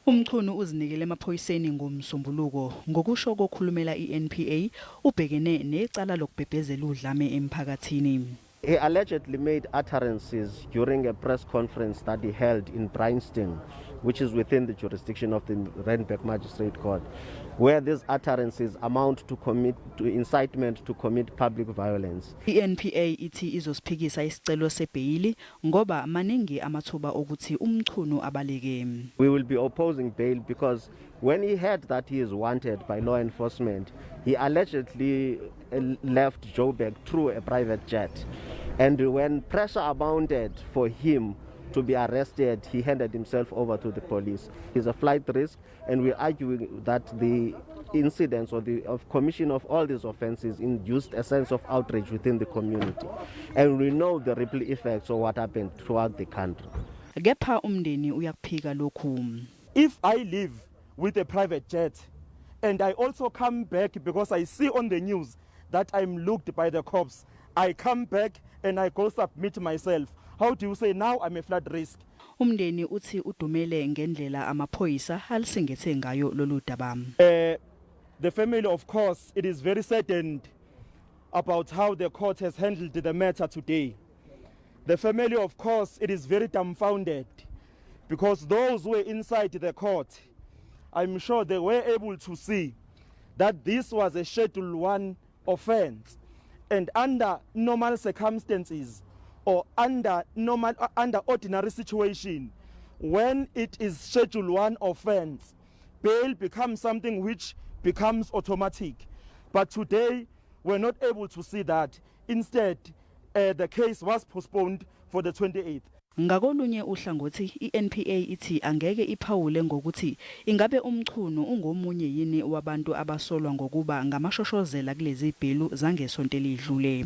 Umchunu uzinikele emaphoyiseni ngomsombuluko ngokusho kokhulumela iNPA ubhekene necala lokubhebhezela udlame emphakathini. He allegedly made utterances during a press conference that he held in Bryanston, which is within the jurisdiction of the Randburg Magistrate Court, where these utterances amount to incitement to commit public violence. iNPA ithi izosiphikisa isicelo sebhayili ngoba maningi amathuba okuthi umchunu abaleke. We will be opposing bail because when he heard that he is wanted by law enforcement, he allegedly left Joburg through a private jet. And when pressure abounded for him to be arrested, he handed himself over to the police. He's a flight risk, and we're arguing that the incidents or the commission of all these offenses induced a sense of outrage within the community. And we know the ripple effects of what happened throughout the country. Kepha umndeni uyakuphika lokhu. If I live with a private jet and I also come back because I see on the news that I'm looked by the cops, I come back and I go submit myself. How do you say now I'm a flood risk? Umndeni uthi udumele ngendlela amaphoyisa alisingethe ngayo lolu daba. The family, of course, it is very saddened about how the court has handled the matter today. The family, of course, it is very dumbfounded because those who were inside the court, I'm sure they were able to see that this was a Schedule 1 offense, and under normal circumstances or under ordinary situation, when it is Schedule 1 offense, bail becomes something which becomes automatic. But today, we're not able to see that. Instead, the case was postponed for the 28th. Ngakolunye uhlangothi iNPA ithi angeke iphawule ngokuthi ingabe umchunu ungomunye yini wabantu abasolwa ngokuba ngamashoshozela kulezi ibhelu zangesonto elidlule.